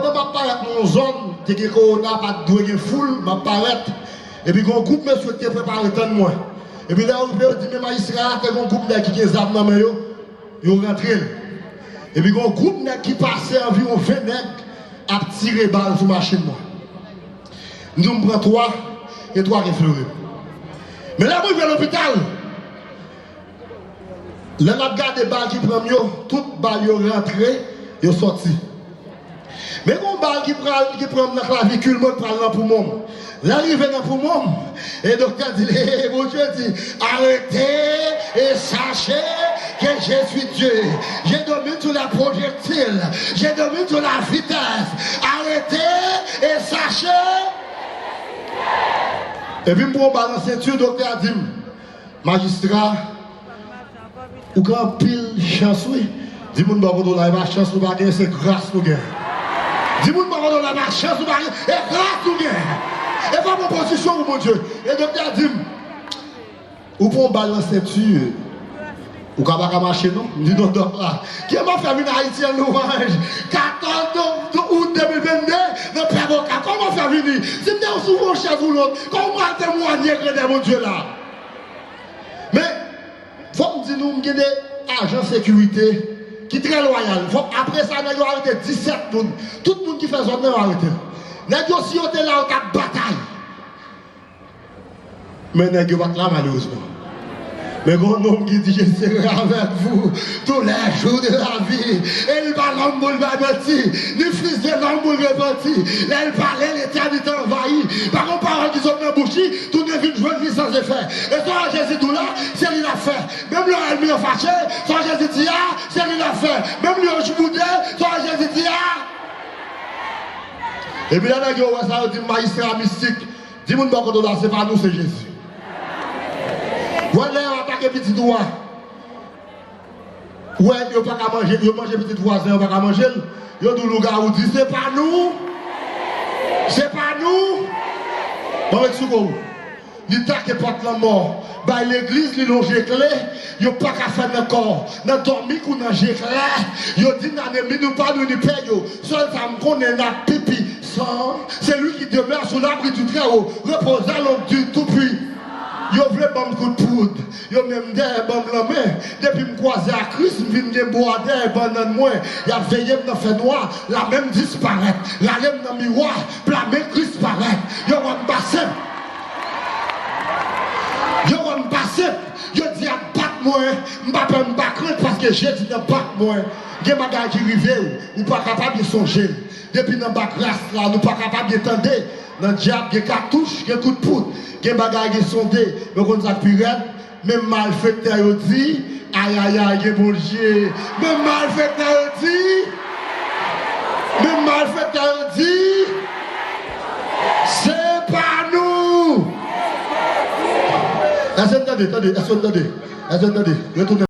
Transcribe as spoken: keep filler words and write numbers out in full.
M ap parèt nan yon zòn, te gen kowona, pa t dwe gen foul, m ap parèt. Epi gen yon gwoup mesye ki te prepare tann mwen. Epi lè yo rive, yo di, "Men majistra a, te gen yon gwoup nèg ki gen zam nan men yo, yo rantre l." Epi gen yon gwoup nèg ki pase, anviwon ven nèg, ap tire bal sou machin mwen. M di, "M pran twa, e twa ki eflore m." Men lè mwen rive lopital, lè m ap gade bal ki pran m yo, tout bal yo rantre, yo sòti. Men gon bal ki pral, ki pran m nan klavikil mwen, k pral nan poumon m. Lè l rive nan poumon m, e doktè di, e Bondye di, "Arrêtez et sachez que je suis Dieu. Je domine sur les projectiles. Je domine sur la vitesse. Arrêtez et sachez." Epi m pran yon bal nan senti, doktè a di m, "Majistra, ou gen anpil chans, wi." Di moun bò kote w la, "E pa chans nou pa gen, se gras nou gen." Di moun bò kote w la, "E pa chans nou pa gen, e gras nou gen." E fò pran pozisyon pou Bondye. E doktè a di m, "Ou pran bal nan senti, ou ka pa ka mache non." M di, "Non, dòk la, kòman m fè vin Ayiti an Lwanj, katòz out de mil venn de, nan Pèboka, kòman m fè vini? Si m te sou yon chèz woulon, kòman m pral temwanye grandè Bondye la?" Men, fò m di nou, m gen de ajan sekirite ki trè lwayal. Fò, apre sa, nèg yo arete disèt moun. Tout moun ki fè zòn nan, yo arete. Nèg yo, si yo te la, yo t ap batay. Men nèg yo pa t la, malerezman. Men gen yon nonm ki di, "Je serai avec vous tous les jours de la vie." E li pa lòm pou l bay manti, ni fis de lòm pou l repanti. Lè l pale, letènite anvayi. Pa gen pawòl ki sot nan bouch li, tounen vin jwenn li san efè. E sa Jezi di w la, se li l ap fè. Menm lè w ènmi an fache, sa Jezi di a, se li l ap fè. Menm lè w boude, sa Jezi di a. Epi lè nèg yo wè sa, yo di m, "Majistra mistik." Di moun bò kote w la, "Se pa nou, se Jezi." Wè lè yo atake pitit ou a. Wè, yo pa ka manje, yo manje pitit vwazen, yo pa ka manje l. Yo di w lougawou di, "Se pa nou! Se pa nou!" Bon, met sou kou. Li take pòt lanmò bay legliz, li lonje kle, yo pa ka fè n ankò. Nan dòmi kou nan je klè, yo di n anemi nou pa nou ni pè yo. Sèl sa m konnen, n ap pipi san. Celui qui demeure sous l'abri du Très-Haut repose à l'ombre du Tout-Puissant. Yo vle ban m kout poud. Yo menm dèyè ban m lanmen. Depi m kwaze ak Kris, m vin gen bwa dèyè bannann mwen. Y ap veye m nan fènwa. Lame m disparèt. Rale m nan miwa. Plame Kris parèt. Yo wè m pa senp. Yo wè m pa senp. Yo di ap bat mwen. M pa pè, m pa krent paske Jezi nan bak mwen. Gen bagay ki rive w, ou pa kapab gen sonje l. Depi nan bak ras la, nou pa kapab gen tande. Nan dyab, gen katouch, gen kout poud, gen bagay, gen sonde. Men w konn sa k pi rèd? Menm malfektè yo di, ayayay, gen Bondye. Menm malfektè yo di, menm malfektè yo di, se pa nou. Èske n tande? Tande, èske n tande? Èske n tande? Retounen.